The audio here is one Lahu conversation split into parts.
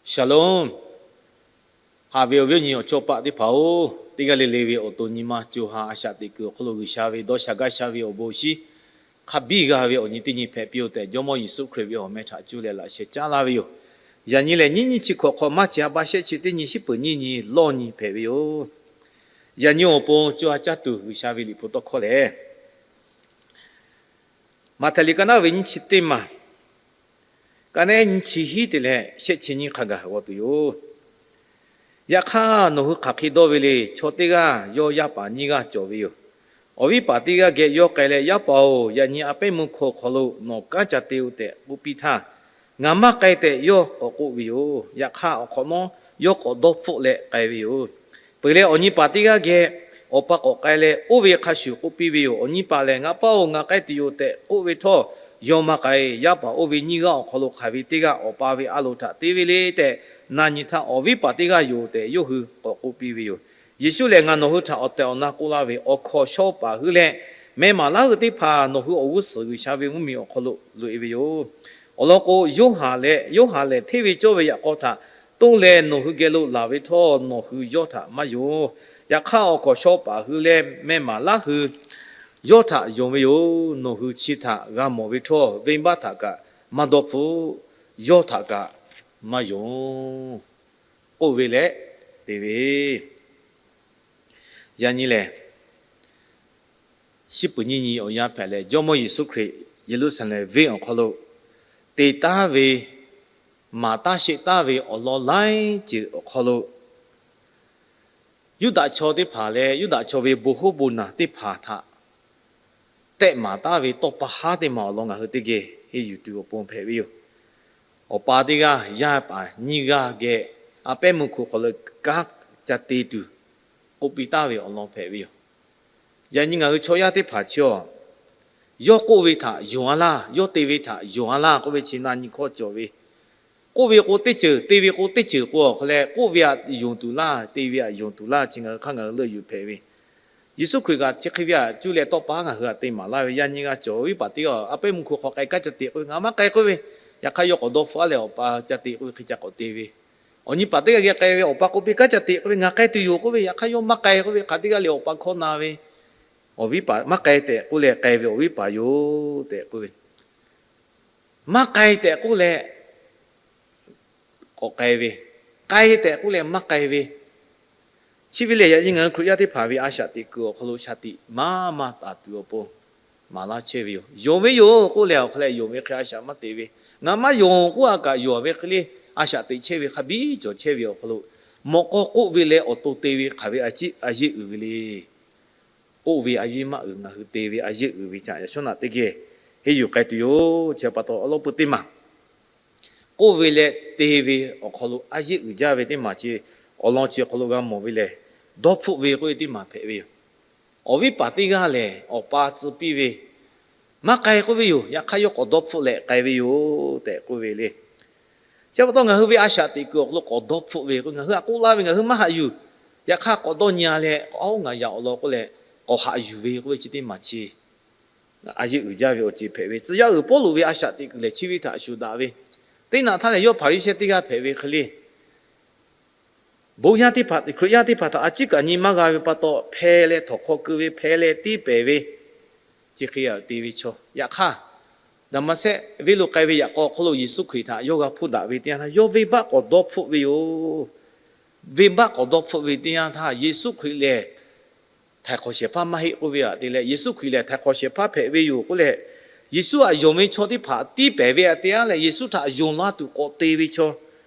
Shalom. Haꞈ ve awˬ viˉ awˬ nyi awˬ chawˇ paˆ teˇ hpaˍ-oˬ, teˇ g'aˇ le le ve awˬ to nyi ma co ha a shaꞈ teꞈ kuiˬ awˬ hk'aw lo G'uiˬsha ve dawˇ sha gaˇ sha ve awˬ bon shinˉ hk'a biˇ g'a ve awˬ nyi teˇ nyi hpehꞈ piˇ-oˬ tehꞈ, Jawˇmawˇ Yeˍsuˆ Hkriꞈ ve awˬ meh htaꞈ cuˇ leh laꞈ sheh caˉ laˇ ve yoˬ. Yaꞈ nyi lehˬ, nyiˇ nyiˇ chi hkawꞈ hk'aw maˇ chi a ba shehˆ chi teˇ nyi shiˉ peuˬ nyiˇ nyi lawˇ nyi hpehꞈ ve yoˬ. Yaꞈ nyi awˬ pon co ha caˇ tuˬ G'uiˬsha ve liꞈ hpu tawˇ hkawˇ lehˬ, Maꞈhtehˍ liꞈ ka naˉ ve nyiˇ chi teˇ maˬ, ka naˉ nyiˇ chi hiˉ te leh shehˆ chi nyiˇ hk'a gaˬ g'aw tuˬ yoˬ. Yaꞈ hk'aˇ, nawˬ hui hk'aˬ hk'e dawˇ ve le. Chaw teˇ g'aˇ yawˇ yaˇ paˍ nyiˇ g'aˇ cawˬ ve yoˬ. Awˬ viˉ paˍ teˇ g'aˇ geh yawˇ k'ai leh, Yaˇ paˍ-oˬ, yaꞈ nyi a pehˉ mvuhˇ hko awˬ hk'aw lo nawˬ kanˉ ca te-o tehꞈ k'oˆ piˇ htaˇ, Ngaˬ maˇ k'ai tehꞈ yawˇ k'awꞈ k'oˆ ve yoˬ. Yaꞈ hk'aˇ, awˬ hk'awꞈ nawˉ yawˇ k'awꞈ dawˇ hpfuhˆ leh k'ai ve yoˬ. Peuˬ leh awˬ nyi paˍ teˇ g'aˇ geh awˬ pa k'awꞈ k'ai leh, oˇ ve hk'a shuˍ k'oˆ piˇ ve yoˬ. Awˬ nyi paˍ lehˬ, Ngaˬ paˇ-oˬ, ngaˬ k'ai tuˬ yoˬ tehꞈ k'oˆ ve htawˇ, yawˇ maˇ k'ai. Yaˇ paˍ oˇ ve nyiˇ g'aˇ awˬ hk'aw lo hk'aˬ ve teˇ g'aˇ awˬ pa ve a loˍ htaꞈ te ve le tehꞈ na nyi htaˇ, Awˬ viˉ paˍ teˇ g'aˇ yoˬ tehꞈ yawˇ hui k'awꞈ k'oˆ piˇ ve yoˬ. Yeˍsuˆ lehˬ, Ngaˬ nawˬ hui htaꞈ awˬ tehˬ awˬ na k'oˆ laˇ ve, awˬ hkawnˍ shaw paˍ hui leh meh maˍ laˇ hui teˇ hpaˍ nawˬ hui awˬ g'uˇ suhˍ G'uiˬsha ve mvuhˇmiˬ awˬ hk'aw lo loꞈ-e ve yoˬ. Awˬ lawn k'o, Yoˇhanˬ lehˬ, Yoˇhanˬ lehˬ hteˇ ve cawˇ ve yaꞈ k'aw htaꞈ toˇ leh nawˬ hui geh lo laˬ ve htawˇ, nawˬ hui yawˇ htaꞈ maˇ yonˍ. Yaꞈ hk'aˇ, awˬ hkawnˍ shaw paˍ hui leh meh maˍ laˇ hui yawˇ htaꞈ yonˍ ve yoˬ. Nawˬ hui chi htaꞈ g'a mawˬ ve htawˇ, venˇbaˆ htaꞈ kaꞈ maˇ dawˇ hpfuhˆ, yawˇ htaꞈ kaꞈ maˇ yonˍ, k'oˆ ve leh te ve. Yaꞈ nyi lehˬ, shiˉ peuˬ nyiˇ nyi awˬ yanˇ hpehꞈ leh, Jawˇmawˇ Yeˍsuˆ Hkriꞈ Yeˍruˆsaˍlehnˍ venˇ awˬ hk'aw lo te taˉ ve, maˍ taˉ sheˆ taˉ ve awˬ lawn laiˉ ceuˬ awˬ hk'aw lo, Yuˇdaꞈ chaw teˇ hpaˍ leh Yuˇdaꞈ chaw ve bon hoˉ bon naˬ teˇ hpaˍ htaꞈ tehˆ maˍ taˉ ve tawˇ pa haˉ teˇ maˬ awˬ lawn ngaˬ hui teˇ geh henˇ yuˬ tuˬ awˬ pon hpehꞈ ve yoˬ. Awˬ pa teˇ g'aˇ yaˇ paˍ nyiˇ g'aˇ geh a pehˉ mvuhˇ hko hk'aw lo kanˉ ca te tuˬ k'oˆ piˇ taˉ ve awˬ lawn hpehꞈ ve yoˬ. Yaꞈ nyi ngaˬ hui chaw yaˇ teˇ hpaˍ chi-a, yawˇ k'oˆ ve htaꞈ yonˍ-a laˇ, yawˇ te ve htaꞈ yonˍ-a laˇ k'oˆ ve chi na nyi hkawˇ cawˬ ve. K'oˆ ve k'o teˇ ceuˬ, te ve k'o teˇ ceuˬ k'o, awˬ hk'a leh k'oˆ ve htaꞈ yonˍ tuˬ laˇ, te ve htaꞈ yonˍ tuˬ laˇ, chi ngaˬ hui hk'aˇ ngaˬ hui leuˆ yuˬ hpehꞈ ve. Yeˍsuˆ Hkriꞈ kaꞈ chi hk'e ve htaꞈ cuˇ leh tawˇ pa haˉ ngaˬ hui htaꞈ te maˍ laˇ ve. Yaꞈ nyi g'a cawˬ ve viˉ paˍ teˇ g'aˇ a pehˉ mvuhˇ hko hk'aw k'ai kanˉ ca te k'oˆ ve, Ngaˬ maˇ k'ai k'oˆ ve. Yaꞈ hk'aˇ yawˇ k'awꞈ dawˇ hpfuhˆ-a leh awˬ pa ca te k'oˆ ve hk'e ca k'awꞈ te ve. Awˬ nyi paˍ teˇ g'aˇ geh k'ai ve, awˬ pa k'oˆ piˇ kanˉ ca te k'oˆ ve, Ngaˬ k'ai tuˬ yoˬ k'oˆ ve. Yaꞈ hk'aˇ yawˇ maˇ k'ai k'oˆ ve, hk'aˬ teˇ g'aˇ le awˬ pa hkawˇ na ve, awˬ viˉ paˍ maˇ k'ai tehꞈ k'oˆ leh k'ai ve awˬ viˉ paˍ yoˬ tehꞈ k'oˆ ve. Maˇ k'ai tehꞈ k'oˆ leh k'awꞈ k'ai ve, k'ai tehꞈ k'oˆ leh maˇ k'ai ve. Chi ve lehˬ, yaꞈ nyi ngaˬ hui Hkriꞈ yaˇ teˇ hpaˍ ve a shaꞈ teꞈ kuiˬ awˬ hk'aw lo shaˍ tiꞈ maˇ maˇ taˍ tuˬ awˬ pon maˍ laˇ chehˇ ve yoˬ. Yonˍ ve yoˬ k'oˆ leh awˬ hk'a leh yonˍ ve hk'e a shaꞈ maˇ teꞈ ve. Ngaˬ maˇ yonˍ k'oˆ a kaꞈ yonˍ ve hk'e le a shaꞈ teꞈ chehˇ ve hk'a biˇ cawˬ chehˇ ve awˬ hk'aw lo, mawꞈ k'aw k'oˆ ve leh awˬ to te ve hk'aˬ ve a ciˉ a yeˇ uiˍ ve le. K'oˆ ve a yeˇ maˇ uiˍ, ngaˬ hui te ve a yeˇ uiˍ ve htaꞈ yaꞈ shawˉ naꞈ teˇ geh henˇ yuˬ k'ai tuˬ yoˬ. Chi pa taw awˬ lawn peu teˇ maˬ k'oˆ ve leh te ve awˬ hk'aw lo a yeˇ uiˍ jaˇ ve teˇ maˬ chi, awˬ lawn chi awˬ hk'aw lo g'a mawˬ ve lehˬ, dawˇ hpfuhˆ ve k'oˆ ve teˇ maˬ hpehꞈ ve yoˬ. Awˬ viˉ paˍ teˇ g'aˇ lehˬ, awˬ pa tcuh piˇ ve, Maˇ k'ai k'oˆ ve yoˬ. Yaꞈ hk'aˇ yawˇ k'awꞈ dawˇ hpfuhˆ leh k'ai ve yoˬ tehꞈ k'oˆ ve le. Chi pa taw ngaˬ hui ve a shaꞈ teꞈ kuiˬ awˬ hk'aw lo k'awꞈ dawˇ hpfuhˆ ve k'o, ngaˬ hui htaꞈ k'oˆ laˇ ve, ngaˬ hui maˇ haꞈ yuˬ. Yaꞈ hk'aˇ k'awꞈ dawˇ nyi-a leh, k'awꞈ-aˉ, ngaˬ yaꞈ awˬ lawn k'oˆ leh k'awꞈ haꞈ yuˬ ve k'oˆ ve chi teˇ maˬ chi a yeˇ uiˍ jaˇ ve awˬ ceuˬ hpehꞈ ve. Tcuh yaˇ uiˍ Pawˇluꞈ ve a shaꞈ teꞈ kuiˬ lehˬ, chi ve htaꞈ shuˍ daꞈ ve. Teˇ naꞈ htaˇ lehˬ, yawˇ Hpaˍriˍsehˇ teˇ g'aˇ hpehꞈ ve hk'e le. Bon yaˇ teˇ hpaˍ, Hkriꞈ yaˇ teˇ hpaˍ htaꞈ a ciˉ kaꞈ nyi maˇ g'a ve pa taw, hpeh leh htawnˍ hk'aw keu ve, hpeh leh tiˇ pehˍ ve, chi hk'e te ve chaw. Yaꞈ hk'aˇ, Daˍmaˍsehˆ venˇ lo k'ai ve yaꞈ k'aw hk'oˆ lo Yeˍsuˆ Hkriꞈ htaꞈ yawˇ g'a hpuˇ daꞈ ve teˇ yanˇ htaˇ, yawˇ venˇbaˆ k'awꞈ dawˇ hpfuhˆ ve yoˬ. Venˇbaˆ k'awꞈ dawˇ hpfuhˆ ve teˇ yanˇ htaˇ, Yeˍsuˆ Hkriꞈ lehˬ htaiˍ hk'awꞈ shehˍ hpaˇ maˇ heˆ k'oˆ ve htaꞈ te leh, Yeˍsuˆ Hkriꞈ lehˬ htaiˍ hk'awꞈ shehˍ hpaˇ hpehꞈ ve yoˬ k'oˆ leh, Yeˍsuˆ htaꞈ yonˍ ve chaw teˇ hpaˍ tiˇ pehˍ ve htaꞈ te-a leh, Yeˍsuˆ htaꞈ yonˍ la tuˬ k'awꞈ te ve chaw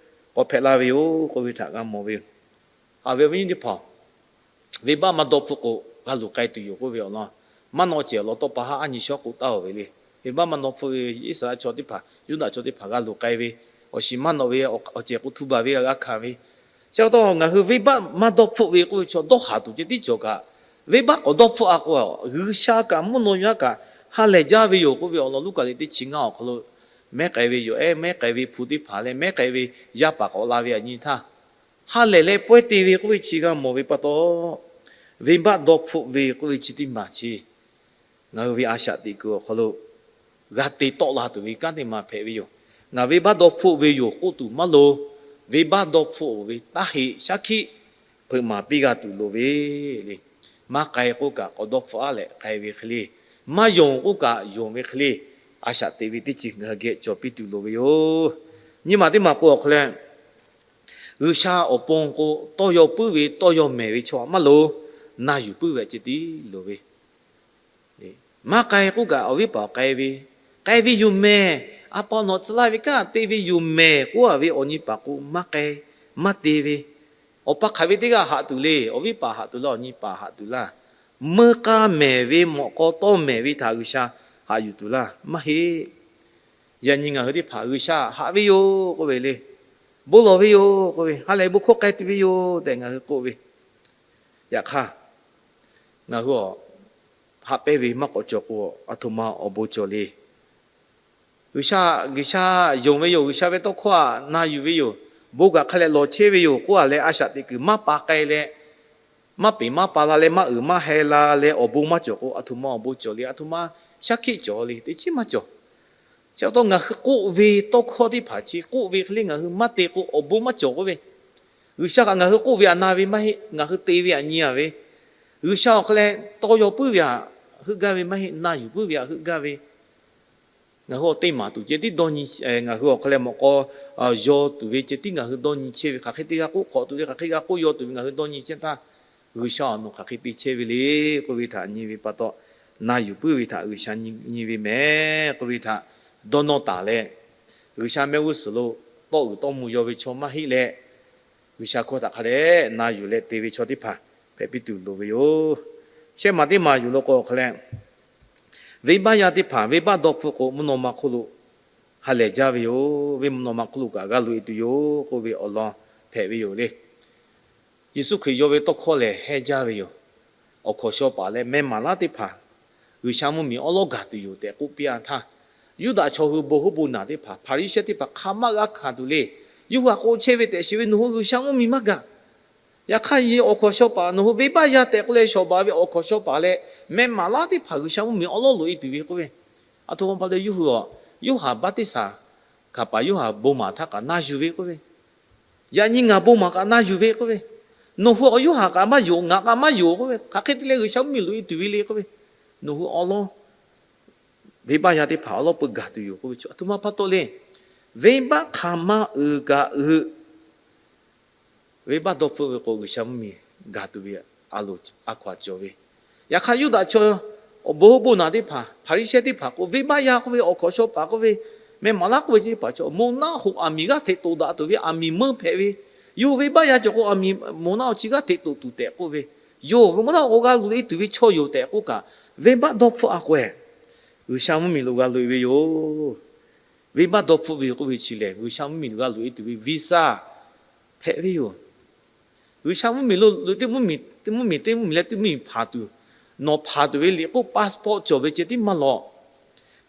k'awꞈ hpehꞈ la ve yoˬ k'oˆ ve htaꞈ g'a mawˬ ve yoˬ. Haꞈ ve awˬ viˉ nyi teˇ hpaˍ, venˇbaˆ maˇ dawˇ hpfuhˆ k'o, g'a luˬ k'ai tuˬ yoˬ k'oˆ ve awˬ lawn, maˇ nawꞈ cehˬ awˬ lawn tawˇ pa haˉ a nyi shawˉ k'oˆ taˍ-oˬ ve le. Venˇbaˆ maˇ dawˇ hpfuhˆ ve Iˉsaˍreˍlaˆ chaw teˇ hpaˍ, Yuˇdaꞈ chaw teˇ hpaˍ g'a luˬ k'ai ve, awˬ shiˍ maˇ nawꞈ ve awˬ cehˬ k'o htu baˬ ve g'a hkanˍ ve. Chi pa taw ngaˬ hui venˇbaˆ maˇ dawˇ hpfuhˆ ve k'oˆ ve chaw dawˇ haˍ tuˬ ceh tiˉ cawˬ kaꞈ, venˇbaˆ k'awꞈ dawˇ hpfuhˆ-a k'o, G'uiˬsha kaꞈ mvuhˇ naw yaˇ kaꞈ ha lehˬ jaˇ ve yoˬ k'oˆ ve awˬ lawn Luˉkaꞈ liꞈ teˇ chi ngaˇ awˬ hk'aw lo mehˉ k'ai ve yoˬ. Ehˉ, mehˉ k'ai ve hpu teˇ hpaˍ leh mehˉ k'ai ve yaˇ paˍ k'awꞈ la ve aꞈ nyi htaˇ, ha lehˬ leh pawehˇ te ve k'oˆ ve chi g'a mawˬ ve pa taw, venˇbaˆ dawˇ hpfuhˆ ve k'oˆ ve chi teˇ maˬ chi ngaˬ hui ve a shaꞈ teꞈ kuiˬ awˬ hk'aw lo g'a te tawˆ la tuˬ ve kanˉ teˇ maˬ hpehꞈ ve yoˬ. Ngaˬ venˇbaˆ dawˇ hpfuhˆ ve yoˬ k'oˆ tuˬ maˇ loˍ. venˇbaˆ dawˇ hpfuhˆ ve taˇ heˆ shaˉ hkiˆ hpeuꞈ maˍ piˇ g'a tuˬ loˍ ve le. Maˇ k'ai k'oˆ kaꞈ k'awꞈ dawˇ hpfuhˆ aˉ leh k'ai ve hk'e le, maˇ yonˍ k'oˆ kaꞈ yonˍ ve hk'e le, a shaꞈ teꞈ ve teˇ ceuˬ ngaˬ hui geh cawˬ piˇ tuˬ loˍ ve yoˬ. Nyiˇ maˬ teˇ maˬ k'o awˬ hk'aw leh, G'uiˬsha awˬ pon k'o, tawˇ yaw puiˉ ve tawˇ yaw mehˍ ve chaw maˇ loˍ, na yuˬ puiˉ ve ceh tiˉ loˍ ve. Maˇ k'ai k'oˆ kaꞈ awˬ viˉ paˍ k'ai ve, k'ai ve yoˬ mehˍ, a pa nawˬ tcuh laˇ ve kanˉ te ve yoˬ mehˍ k'oˆ a ve awˬ nyi paˍ k'o maˇ k'ai, maˇ te ve, awˬ pa hk'aˬ ve teˇ g'aˇ haꞈ tuˬ le, awˬ viˉ paˍ haꞈ tuˬ laˇ, awˬ nyi paˍ haꞈ tuˬ laˇ, meuˇ k'aˇ mehˍ ve mawꞈ k'aw tawˇ mehˍ ve htaꞈ G'uiˬsha haꞈ yuˬ tuˬ laˇ maˇ heˆ. Yaꞈ nyi ngaˬ hui teˇ hpaˍ G'uiˬsha haꞈ ve yoˬ k'oˆ ve le, bon lawˬ ve yoˬ k'oˆ ve, ha lehˬ bon hkawˇ k'ai tuˬ ve yoˬ tehꞈ ngaˬ hui k'oˆ ve. Yaꞈ hk'aˇ, ngaˬ hui a haꞈ pehnˇ ve maˇ k'awꞈ cawˬ k'o, a htoꞈ ma awˬ bon cawˬ le. G'uiˬsha, G'uiˬsha yonˍ ve yoˬ, G'uiˬsha ve tawˇ hkawˇ htaꞈ na yuˬ ve yoˬ, bon kaꞈ hk'a leh lawˬ chehˇ ve yoˬ k'oˆ a leh a shaꞈ teꞈ kuiˬ maˇ pa k'ai leh, maˇ peˍ maˇ pa la leh maˇ uiˍ maˇ heh la leh awˬ bon maˇ cawˬ k'o, a htoꞈ ma awˬ bon cawˬ le. A htoꞈ ma shaˉ hkiˆ cawˬ le, teˇ chiˉ maˇ cawˬ. Chi pa taw ngaˬ hui k'oˆ ve tawˇ hkawˇ teˇ hpaˍ chi k'oˆ ve hk'e le ngaˬ hui maˇ te k'o awˬ bon maˇ cawˬ k'oˆ ve. G'uiˬsha kaꞈ ngaˬ hui k'oˆ ve htaꞈ na ve maˇ heˆ, ngaˬ hui te ve htaꞈ nyi a ve. G'uiˬsha awˬ hk'aw leh tawˇ yaw puiˉ ve htaꞈ heuˆ gaˇ ve maˇ heˆ, na yuˬ puiˉ ve htaꞈ heuˆ gaˇ ve. Ngaˬ hui awˬ teˇ maˍ tuˬ ceh tiˉ dawˇ nyi, ngaˬ hui awˬ hk'aw leh mawꞈ k'aw yaw tuˬ ve ceh tiˉ ngaˬ hui dawˇ nyi chehˇ ve, hk'aˬ hk'e te g'a k'oˆ k'awꞈ tuˬ ve, hk'aˬ hk'e g'a k'oˆ yaw tuˬ ve ngaˬ hui dawˇ nyi chehˇ htaˇ, G'uiˬsha awˬ nawˬ hk'aˬ hk'e te chehˇ ve le k'oˆ ve htaꞈ nyi ve pa taw, na yuˬ puiˉ ve htaꞈ G'uiˬsha nyi ve mehˍ k'oˆ ve htaꞈ dawˇ nawˇ taˍ leh, G'uiˬsha mehˆ g'uˇ suhˍ lo tawˇ uiˍ tawˇ mvuh yaw ve chaw maˇ heˆ leh, G'uiˬsha hkawˇ htaꞈ hk'a dehꞈ na yuˬ leh te ve chaw teˇ hpaˍ hpehꞈ piˇ tuˬ loˍ ve yoˬ. Shehˆ maˬ teˇ maˬ yuˬ lo k'o hk'a leh, venˇbaˆ yaˇ teˇ hpaˍ venˇbaˆ dawˇ hpfuhˆ k'o mvuhˇ naw ma hk'oˆ lo ha lehˬ jaˇ ve yoˬ. Venˇ mvuhˇ naw ma hk'oˆ lo kaꞈ g'a loꞈ e tuˬ yoˬ k'oˆ ve awˬ lawn hpehꞈ ve yoˬ le. Yeˍsuˆ Hkriꞈ yawˇ ve tawˇ hkawˇ lehˬ hehnˇ jaˇ ve yoˬ. Awˬ hkawnˍ shaw paˍ leh mehˇ maˍ laˇ teˇ hpaˍ G'uiˬsha mvuhˇmiˬ awˉ lawˉ gaˬ tuˬ yoˬ tehꞈ k'oˆ piˇ a htaˇ, Yuˇdaꞈ chaw hui bon hoˉ bon naˬ teˇ hpaˍ, Hpaˍriˍsehˇ teˇ hpaˍ hk'a maˇ g'a hkanˍ tuˬ le. Yawˇ hui htaꞈ k'oˆ chehˇ ve tehꞈ shiˍ ve, Nawˬ hui G'uiˬsha mvuhˇmiˬ maˇ gaˬ. Yaꞈ hk'aˇ, awˬ hkawnˍ shaw paˍ nawˬ hui venˇbaˆ yaˇ tehꞈ k'oˆ leh shawˍ baˬ ve awˬ hkawnˍ shaw paˍ leh mehˇ maˍ laˇ teˇ hpaˍ G'uiˬsha mvuhˇmiˬ awˉ lawˉ loꞈ e tuˬ ve k'oˆ ve. A htoꞈ ma pa taw yawˇ hui a, Yoˇhanˬ baˆtiˆsaˬ hkanˍ paˍ Yoˇhanˬ bon maˍ htaˇ kaꞈ na yuˬ ve k'oˆ ve. Yaꞈ nyi ngaˬ bon maˍ kaꞈ na yuˬ ve k'oˆ ve. Nawˬ hui awˬ Yoˇhanˬ kaꞈ maˇ yonˍ, ngaˬ kaꞈ maˇ yonˍ k'oˆ ve, hk'aˬ hk'e te leh G'uiˬsha mvuhˇmiˬ loꞈ e tuˬ ve le k'oˆ ve. Nawˬ hui awˉ lawˉ, venˇbaˆ yaˇ teˇ hpaˍ awˉ lawˉ peu gaˬ tuˬ yoˬ k'oˆ ve. A htoꞈ ma pa taw le. Venˇbaˆ hk'aˬ ma uiˍ kaꞈ uiˍ, venˇbaˆ dawˇ hpfuhˆ ve k'o G'uiˬsha mvuhˇmiˬ gaˬ tuˬ ve a loˍ a hkaw-anˬ cawˬ ve. Yaꞈ hk'aˇ, Yuˇdaꞈ chaw awˬ bon hoˉ bon naˬ teˇ hpaˍ, Hpaˍriˍsehˇ teˇ hpaˍ k'o, venˇbaˆ yaˇ k'oˆ ve, awˬ hkawnˍ shaw paˍ k'oˆ ve, mehˇ maˍ laˇ k'oˆ ve teˇ hpaˍ chaw, moˍ naˆ hoꞈ aˬ miˍ g'aˇ hteꞈ toꞈ daꞈ tuˬ ve aˬ miˍ meuˇ hpehꞈ ve, yawˇ hui venˇbaˆ yaˇ cawˬ k'o, aˬ miˍ moˍ naˆ hoꞈ chi g'aˇ hteꞈ toꞈ tuˬ tehꞈ k'oˆ ve, yawˇ hui moˍ naˆ hoꞈ k'o g'a loꞈ e tuˬ ve chaw yoˬ tehꞈ k'oˆ kaꞈ, venˇbaˆ dawˇ hpfuhˆ a k'o, G'uiˬsha mvuhˇmiˬ lo g'a loꞈ e ve yoˬ. Venˇbaˆ dawˇ hpfuhˆ ve k'oˆ ve chi lehˬ, G'uiˬsha mvuhˇmiˬ lo g'a loꞈ e tuˬ ve visa hpehꞈ ve yoˬ. G'uiˬsha mvuhˇmiˬ lo loꞈ e teˇ mvuhˇmiˬ, teˇ mvuhˇmiˬ, teˇ mvuhˇmiˬ leh teˇ mvuhˇmiˬ hpanˍ tuˬ, nawˬ hpanˍ tuˬ ve liꞈ k'oˆ passport cawˬ ve ceh tiˉ maˇ lawꞈ.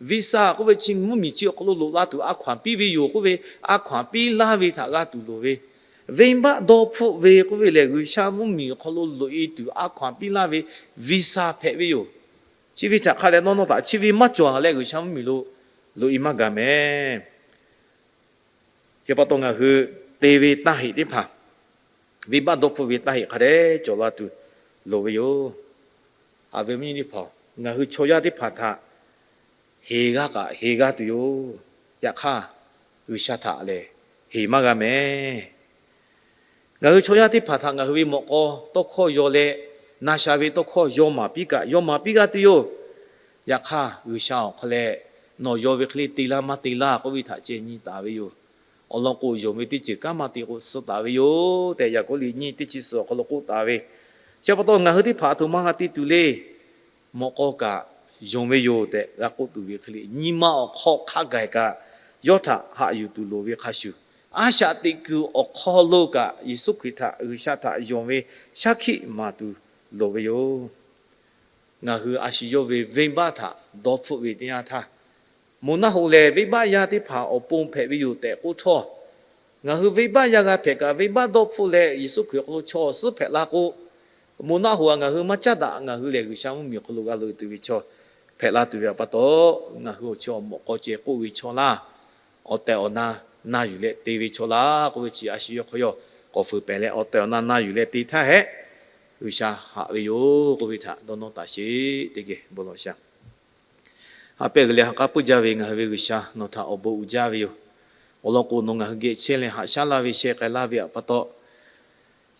Visa k'oˆ ve chi mvuhˇmiˬ chi awˬ hk'aw lo loꞈ la tuˬ a hkaw-anˬ piˇ ve yoˬ k'oˆ ve, a hkaw-anˬ piˇ laˇ ve htaꞈ g'a tuˬ loˍ ve, venˇbaˆ dawˇ hpfuhˆ ve k'oˆ ve lehˬ, G'uiˬsha mvuhˇmiˬ awˬ hk'aw lo loꞈ e tuˬ a hkaw-anˬ piˇ laˇ ve visa hpehꞈ ve yoˬ. Chi ve htaꞈ hk'a dehꞈ nawˇ nawˇ taꞈ, chi ve maˇ cawˬ leh G'uiˬsha mvuhˇmiˬ lo loꞈ e maˇ gaˬ mehˍ. Chi pa taw ngaˬ hui te ve taˇ heꞈ teˇ hpaˍ, venˇbaˆ dawˇ hpfuhˆ ve taˇ heꞈ hk'a dehꞈ cawˬ la tuˬ loˍ ve yoˬ. Haꞈ ve mvuhˇ nyi teˇ hpaˍ, ngaˬ hui chaw yaˇ teˇ hpaˍ htaꞈ heˍ g'aˇ kaꞈ heˍ g'aˇ tuˬ yoˬ. Yaꞈ hk'aˇ, G'uiˬsha htaꞈ lehˬ heˍ maˇ g'a mehˍ. Ngaˬ hui chaw yaˇ teˇ hpaˍ htaꞈ ngaˬ hui ve mawꞈ k'aw tawˇ hkawˇ yaw leh, na sha ve tawˇ hkawˇ yaw maˍ piˇ kaꞈ yaw maˍ piˇ g'a tuˬ yoˬ. Yaꞈ hk'aˇ, G'uiˬsha awˬ hk'aw leh nawˬ yaw ve hk'e le te laˇ maˇ te laˇ k'oˆ ve htaꞈ ceh nyi taˍ ve yoˬ. Awˬ lawn k'o, yonˍ ve teˇ ceuˬ kanˉ maˇ te k'o suh taˍ ve yoˬ tehꞈ, Yaˍkoˆ liꞈ nyiˇ teˇ chi suhˍ awˬ hk'aw lo k'oˆ taˍ ve. Chi pa taw ngaˬ hui teˇ hpaˍ a htoꞈ ma g'a te tuˬ le. Mawꞈ k'aw kaꞈ yonˍ ve yoˬ tehꞈ g'a k'oˆ tuˬ ve hk'e le, nyi ma awˬ hk'aw hk'a gaˬ kaꞈ yawˇ htaꞈ haꞈ yuˬ tuˬ loˍ ve hk'a shuˍ, a shaꞈ teꞈ kuiˬ awˬ hk'aw lo kaꞈ Yeˍsuˆ Hkriꞈ htaꞈ, G'uiˬsha htaꞈ yonˍ ve shaˉ hkiˆ maˍ tuˬ loˍ ve yoˬ. Ngaˬ hui a shu yawˇ ve venˇbaˆ htaꞈ dawˇ hpfuhˆ ve teˇ yanˇ htaˇ, moˍ naˆ hoꞈ lehˬ venˇbaˆ yaˇ teˇ hpaˍ awˬ pon hpehꞈ ve yoˬ tehꞈ k'oˆ htawˇ, ngaˬ hui venˇbaˆ yaˇ g'a hpehꞈ kaꞈ venˇbaˆ dawˇ hpfuhˆ leh Yeˍsuˆ Hkriꞈ awˬ hk'aw lo chaw awˬ suhˉ hpehꞈ la k'o, moˍ naˆ hoꞈ a ngaˬ hui maˇ caˉ daꞈ. Ngaˬ hui lehˬ G'uiˬsha mvuhˇmiˬ awˬ hk'aw lo g'a loꞈ e tuˬ ve chaw hpehꞈ la tuˬ ve pa taw, ngaˬ hui awˬ chi awˬ mawꞈ k'aw ceh k'oˆ ve chaw laˇ, awˬ tehˬ awˬ na na yuˬ leh te ve chaw laˇ k'oˆ ve chi a shu yawˇ hk'aw yawˇ k'awꞈ fuiˍ pehˍ leh awˬ tehˬ awˬ na na yuˬ leh te htaˇ hehꞈ, G'uiˬsha haꞈ ve yoˬ k'oˆ ve htaꞈ dawˇ nawˇ taˍ sheˍ. Teˇ geh bon lawˬ shaˍ. Haꞈ pehˇ g'uiˬ leh ha k'aˉ puiˉ jaˇ ve ngaˬ hui ve G'uiˬsha, nawˬ htaꞈ awˬ bon uiˍ jaˇ ve yoˬ. Awˬ lawn k'o, nawˬ ngaˬ hui geh chehˇ leh haꞈ shaˉ laˇ ve sheh k'ai laˇ ve pa taw,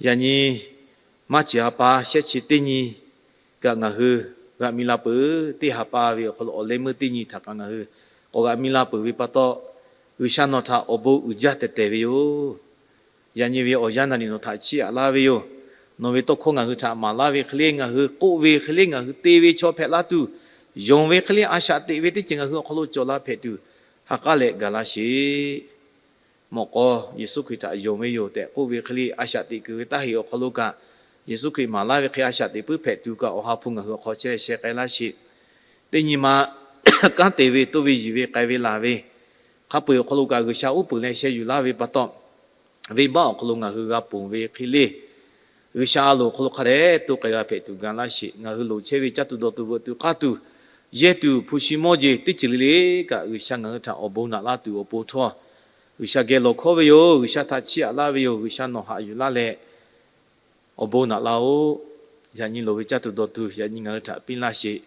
yaꞈ nyi March ha pa shehˆ chi teˇ nyi kaꞈ ngaˬ hui g'aꞈ mi la peuˬ. Teˇ ha pa ve awˬ hk'aw lo awˬ leh meuˇ teˇ nyi htaꞈ kaꞈ ngaˬ hui k'awꞈ g'aꞈ mi la peuˬ ve pa taw, G'uiˬsha nawˬ htaꞈ awˬ bon uiˍ jaˇ tehˬ tehˬ ve yoˬ. Yaꞈ nyi ve awˬ yanˇ naˍ riˍ nawˬ htaꞈ chiˇ aꞈ laˇ ve yoˬ. Nawˬ ve tawˇ hkawˇ ngaˬ hui htaꞈ maˍ laˇ ve hk'e le, ngaˬ hui k'oˆ ve hk'e le, ngaˬ hui te ve chaw hpehꞈ la tuˬ, yonˍ ve hk'e le a shaꞈ teꞈ ve teˇ ceuˬ ngaˬ hui awˬ hk'aw lo cawˬ la hpehꞈ tuˬ, ha k'aˉ leh gaˬ laˇ sheˍ. Mawꞈ k'aw, Yeˍsuˆ Hkriꞈ htaꞈ yonˍ ve yoˬ tehꞈ k'oˆ ve hk'e le a shaꞈ teꞈ kuiˬ ve taˇ heꞈ awˬ hk'aw lo kaꞈ, Yeˍsuˆ Hkriꞈ maˍ laˇ ve hk'e a shaꞈ teꞈ puiˉ hpehꞈ tuˬ kaꞈ, awˬ ha hpu ngaˬ hui awˬ hk'aw chehˇ leh sheh k'ai laˇ sheˍ. Teˇ nyi ma kanˉ te ve, toˇ ve, yiˬ ve, k'ai ve, laˬ ve, hk'a peu-eˬ awˬ hk'aw lo kaꞈ G'uiˬsha uˉ peunˍ leh sheh yuˬ laˇ ve pa taw, venˇbaˆ awˬ hk'aw lo ngaˬ hui g'a ponˬ ve hk'e le, G'uiˬsha a loˍ awˬ hk'aw lo hk'a dehꞈ to k'ai g'a hpehꞈ tuˬ ga laˇ sheˍ. Ngaˬ hui loˍ chehˇ ve caˇ tuˬ dawˬ tuˬ veuꞈ tuˬ k'aˇ tuˬ, yehˇ tuˬ hpu shi mawˇ jeˬ teˇ ceuˬ le le kaꞈ, G'uiˬsha ngaˬ hui htaꞈ awˬ bon naꞈ laˇ tuˬ awˬ pon htawˇ, G'uiˬsha geh lawˬ hkawˉ ve yoˬ. G'uiˬsha htaꞈ chiˇ aꞈ laˇ ve yoˬ. G'uiˬsha nawˬ haꞈ yuˬ laˇ leh awˬ bon naꞈ laˇ-oˆ. Yaꞈ nyi loˍ ve caˇ tuˬ dawˬ tuˬ yaꞈ nyi ngaˬ hui htaꞈ piˇ laˇ sheˍ.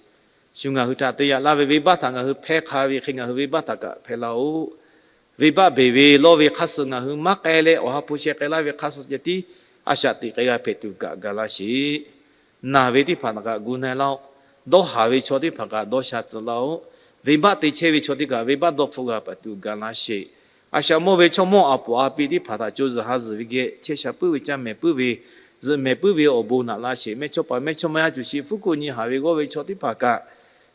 Shu ngaˬ hui htaꞈ te yaꞈ laˇ ve venˇbaˆ htaꞈ ngaˬ hui hpehˇ hk'a ve hk'e ngaˬ hui venˇbaˆ htaꞈ kaꞈ hpehˇ laˇ-oˆ. Venˇbaˆ beˬ ve lawˇ ve hk'aˇ suh ngaˬ hui maˇ k'ai leh, awˬ ha hpu sheh k'ai laˇ ve hk'aˇ suh ceh tiˉ a shaꞈ teꞈ k'ai g'a hpehꞈ tuˬ kaꞈ ga laˇ sheˍ. Naˬ ve teˇ hpaˍ htaꞈ kaꞈ gu na-e laˇ-oˆ. Dawˇ haˍ ve chaw teˇ hpaˍ kaꞈ dawˇ sha tcuh laˇ-oˆ. Venˇbaˆ te chehˇ ve chaw teˇ kaꞈ venˇbaˆ dawˇ hpfuhˆ g'a hpehꞈ tuˬ ga laˇ sheˍ. A shaꞈ mawˇ ve chaw mawˇ a poˍ a pi teˇ hpaˍ htaꞈ co zuhˬ ha zuhˬ ve geh chehˇ sha puiˉ ve caˇ mehˍ puiˉ ve, zuhꞈ mehˍ puiˉ ve awˬ bon naꞈ laˇ sheˍ. Mehˇchawˇ paˍ mehˇchawˇma yaˇ cuˬ sheˍ hpfuhˇ ko nyi haˍ ve g'awˇ ve chaw teˇ hpaˍ kaꞈ,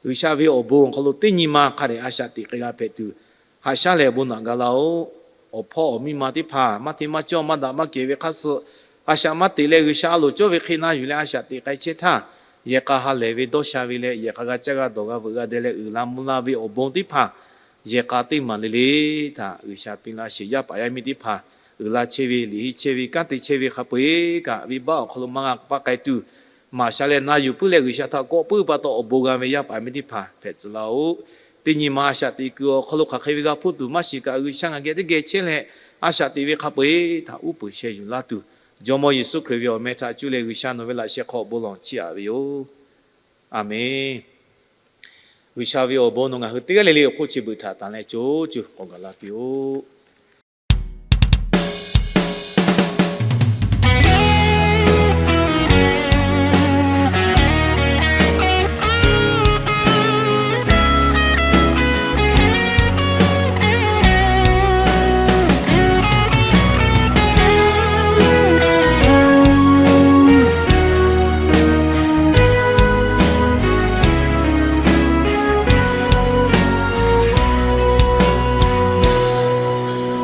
G'uiˬsha ve awˬ bon awˬ hk'aw lo teˇ nyi ma hk'a dehꞈ a shaꞈ teꞈ k'ai g'a hpehꞈ tuˬ, haꞈ shaˉ leh awˬ bon naꞈ ga laˇ-oˆ. Awˬ hpawˇ awˬ miˇ ma teˇ hpaˍ maˇ hteˇ maˇ cawˇ maˇ daꞈ maˇ kehˬ ve hk'aˇ suh, a shaꞈ maˇ teꞈ leh G'uiˬsha a loˍ cawˇ ve hk'e na yuˬ leh a shaꞈ teꞈ k'ai chehˇ htaˇ, yehˬ k'a ha lehˬ ve dawˇ sha ve leh yehˬ k'a g'a caˇ g'a dawˬ g'a veuꞈ g'a deh leh uiˍ la mvuh la ve awˬ bon teˇ hpaˍ yehˬ k'a teˇ maˬ le le htaꞈ G'uiˬsha piˇ laˇ sheˍ. Yaˇ paˍ yaˇ miˇ teˇ hpaˍ uiˍ la chehˇ ve, liꞈ henˇ chehˇ ve, kanˉ te chehˇ ve hk'a peu-eˬ kaꞈ, venˇbaˆ awˬ hk'aw lo maˇ g'a paˇ k'ai tuˬ, maˍ sha leh na yuˬ puiˉ leh G'uiˬsha htaꞈ kawˆ puiˉ pa taw awˬ bon g'a ve yaˇ paˍ miˇ teˇ hpaˍ hpehꞈ tcuh laˇ-oˆ. Teˇ nyi ma a shaꞈ teꞈ kuiˬ awˬ hk'aw lo hk'aˬ hk'e ve g'a hpuˇ tuˬ maˇ shiˍ kaꞈ, G'uiˬsha ngaˬ geh teˇ geh chehˇ leh, a shaꞈ teꞈ ve hk'a peu-eˬ htaꞈ uˉ peunˍ sheh yuˬ laˇ tuˬ, Jawˇmawˇ Yeˍsuˆ Hkriꞈ ve awˬ meh htaꞈ cuˇ leh G'uiˬsha nawˬ ve laꞈ sheh hk'aw bon lawˬ chiˇ aꞈ ve yoˬ. A menˬ. G'uiˬsha ve awˬ bon nawˬ ngaˬ hui teˇ g'aˇ le le awˬ hk'oˆ chi beuꞈ htaꞈ tanˬ leh co cuˬ k'awꞈ gaˬ la piˇ-oˆ.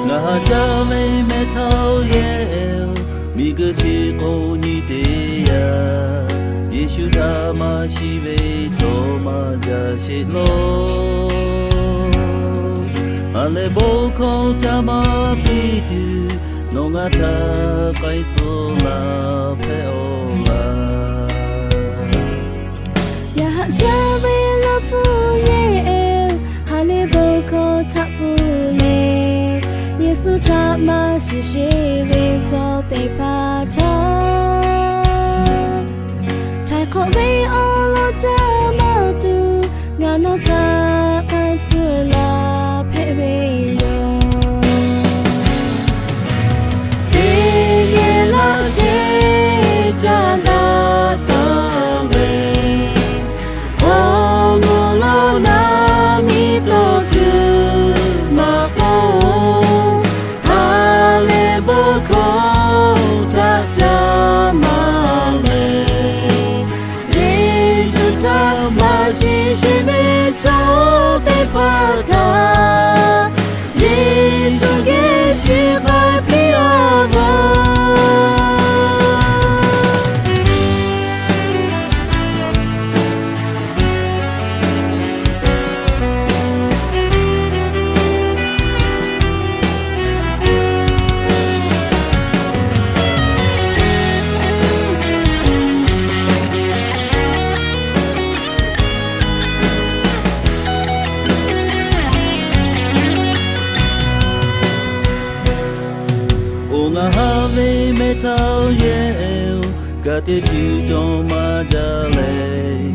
Ngaˬ ha jaˇ ve mehˇ htaˇ yehˬ miˬguiˬ chi k'o nyi te yaˇ, Yeˍsuˆ htaꞈ maˇ shiˍ ve chaw maˇ jaˇ sheˍ law. Ha lehˬ bon hkawˇ caˇ maˇ piˇ tuˬ, nawˬ ngaˬ htaꞈ k'ai tcuh laˇ hpehꞈ-oˆ laˇ. Yaꞈ haꞈ jaˇ ve laˇ hpu yehˬ, ha lehˬ bon hkawˇ htaꞈ hpfuhˇ leh, Yeˍsuˆ htaꞈ maˇ shiˍ sheˍ ve chaw teˇ hpaˍ htaꞈ htaiˍ hk'awꞈ ve awˬ lawn caˇ maˇ tuˬ, ngaˬ nawˬ htaꞈ k'ai tcuh laˇ hpehꞈ ve yoˬ. Teˇ geh laꞈ sheh caˇ daꞈ taˍ ve, hk'aw lo laˬ naˍ miˇ tawˇ kuiˬ maˇ k'oˆ, ha lehˬ bon hkawˇ htaꞈ caˇ maˇ leh, Yeˍsuˆ htaꞈ maˇ shiˍ sheˍ ve chaw Ngaˬ haꞈ ve mehˇ htaˇ yehˬ-oˬ, ka tiꞈ tuˬ cawˬ maˇ jaˇ leh,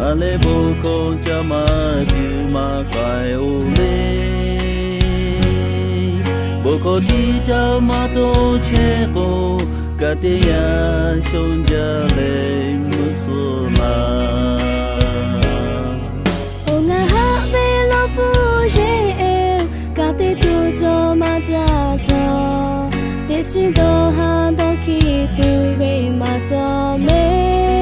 a leh bon hkawˇ caˇ maˇ tuˬ maˇ k'ai-oˬ le. Bon hkawˇ tiꞈ caˇ maˇ tawˇ chehˇ k'o, ka tiꞈ yaˇ shonˇ jaˇ leh meuˇ suhˍ laˇ. Oˬ, ngaˬ haꞈ ve lawn hpu yehˬ-oˬ, ka tiꞈ tuˬ cawˬ maˇ jaˇ cawˬ. Teˇ chi dawˇ ha dawˇ hkiˇ tuˬ ve maˇ cawˬ le.